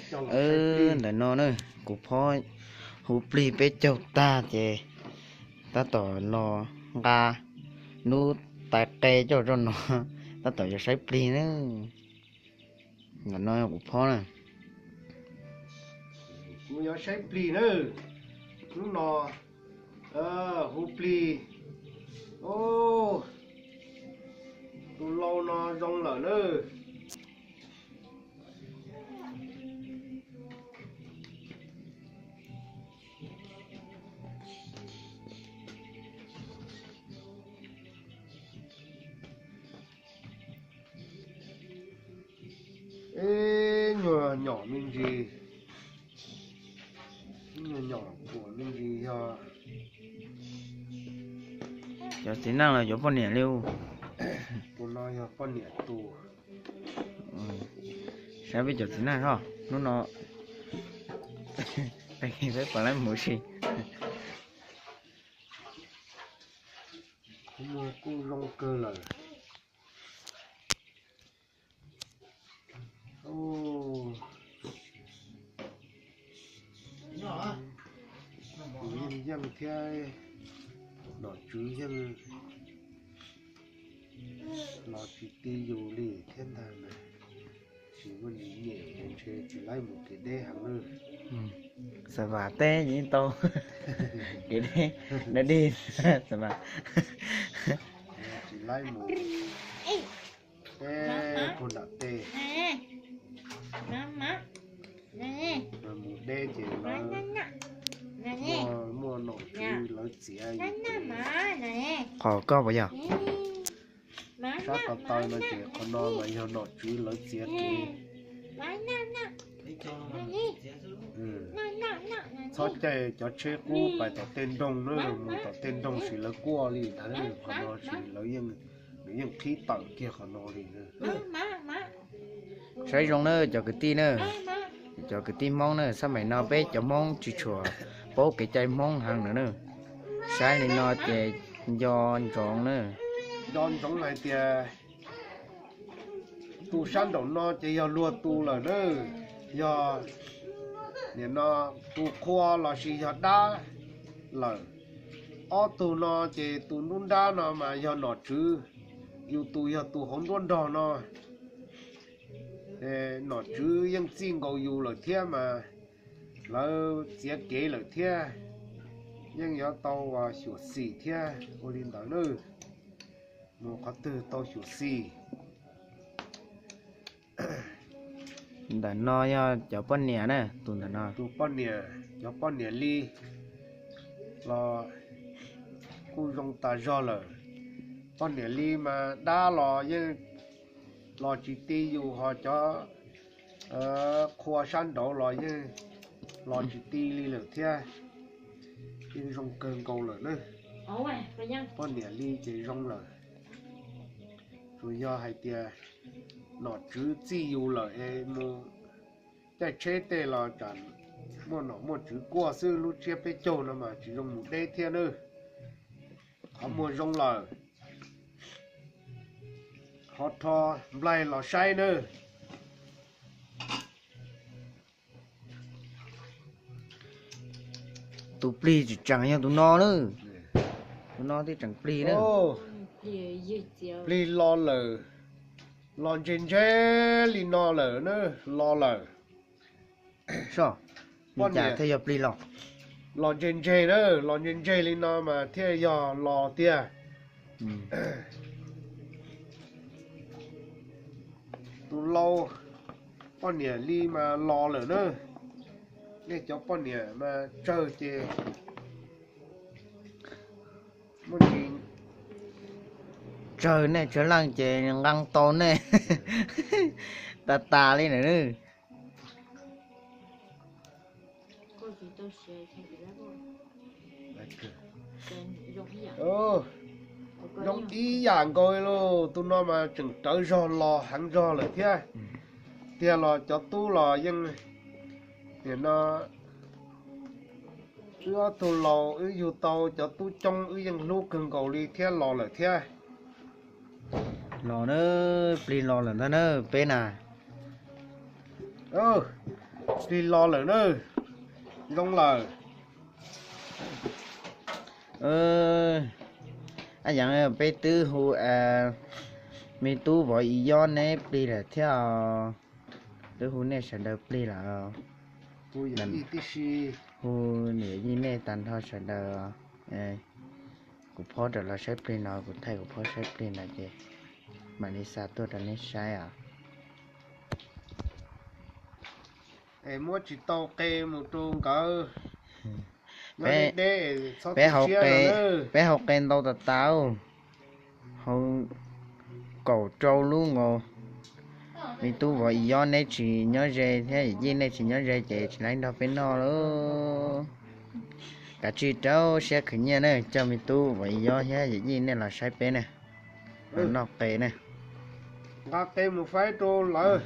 Ntawm no na, kuv phob hu plig peb caug tag ces tab tom los nqa lub tais qe coj rau no, tab tom yuav saib plig na. Ntawm no kuv phob na. Kuv yuav saib plig na. Hnub no hu plig. Tus lau no zoo lawm na. Ib nyuag nyom me ntsis, ib nyuag nyom kuam me ntsis yog. Cov txiv neej los yuav poj niam li. Tus no yog poj niam tus. Saib peb cov txiv neej ho hnub no peb pom lab mus si. Kuv muag kuj zoo kawg lawm. Kuv yeej yeej thiab, nom tswv yeej los tsis ti yus li thiab ntag na. Tsis muaj nyiam ntshe tsis laib mus kev deb heev lawm. Xav vam teb yeej tau kev deb, deb dig, xav vam. Tsis laib mus deb puag nram tej. Mus deb ces lawv muaj nom tswv lawv txiav. Qhov koj puas yog? Sab ko taw no ces qhov no mas yog nom tswv lawv txiav kev. Txhob caij cov tsheb qub pais tom tej nroog na, mus tom tej nroog sis lawv kuaj li ntawd, qhov no sis lawv yeej, nws yeej qhib tawm kiag qhov no li na. Saib zoo na cov kwv tij na, cov kwv tij Hmoob na, xab maim no peb cov Hmoob tsis tshua paub kev cai Hmoob heev na. Saib li no ces nco ntsoov na. Nco ntsoov hais tias tus sab nraum no ces yog luag tus lawm na, yog nim no tus qhua lossis yog dab lawm. Ob tug no ces tus nruab nrab no mas yog nom tswv, yus tus yog tus hauv nruab nrog no. Nom tswv yeej txij nkaus yus lawm thiab mas lawv txiav kev lawm thiab, yeej yuav tau xyuam xim thiab ua li ntawd na. Mus qhov twg tau xyuam xim. Ntawm no yog cov poj niam na, tus ntawm no. Tus poj niam, cov poj niam li los kuj zoo tas zog lawm. Poj niam li mas dab los yeej los tsis ti yus, ho cov qhua sab nraud los yeej los tsis ti li lawm thiab. Yeej zoo kawg nkaus lawm na. Poj niam li ces zoo lawm. Tsuas yog hais tias nom tswv txij yus lawm es mus caij tsheb tej los tsam muaj nom muaj tswv kuaj xwb, lub tsiab peb caug no mas tsis zoo mus deb thiab nawb. Qhov muag zoo lawm, qhov rho nplaig los saib nawb. Tus plig tseem tseem yog tus no na. Tus no thiaj tseem plig na. Plig lo lawm, los ntse ntse li no lawm na, lo lawm. Soj, li cas thiaj yog plig los? Los ntse ntse na, los ntse ntse li no mas thiaj yog los tiag. Tus lau poj niam li mas los lawm na. Nej cov poj niam mas tsawg ces muaj tsis tsawg, nej tsawg leej ces nqee tau nej tas tas li na. Zoo ib yam nkaus li lauj, tus no mas tseem rawv zog los heev zog lawm thiab. Tiag los cov tub los yeej, nim no wb ob tug laus wb yug tau cov tub coob wb yeej hlub kawg nkaus li thiab los lawm thiab. Los na, plig los lawm ntag na peb na. Plig los lawm na, zoo lawm. Ab, yav peb twb hu me tub Vov Ib Yob neb plig lawm thiab os. Twb hu nej sawv daws plig lawm. Hu niam yij nej tag nrho sawv daws. Kuv phob rov los saib plig no, kuv thaij kuv phob saib plig no ces mam li xa tuaj rau neb saib os. Es muab tsis tau qe mus rau nkawd. Peb hau qe ntau tas tas, hau kaum rau lub nkaus. Me tub Vov Ib Yob neb tsis nyob ze thiab yawm yij nej tsis nyob ze ces tsis laib nrog peb noj lauj. Kav tsij rau siab khwv nyiaj na, coj me tub Vov Ib Yob thiab yawm yij nej los saib peb na, los noj qe na. Nqa qe mus faib rau lawv.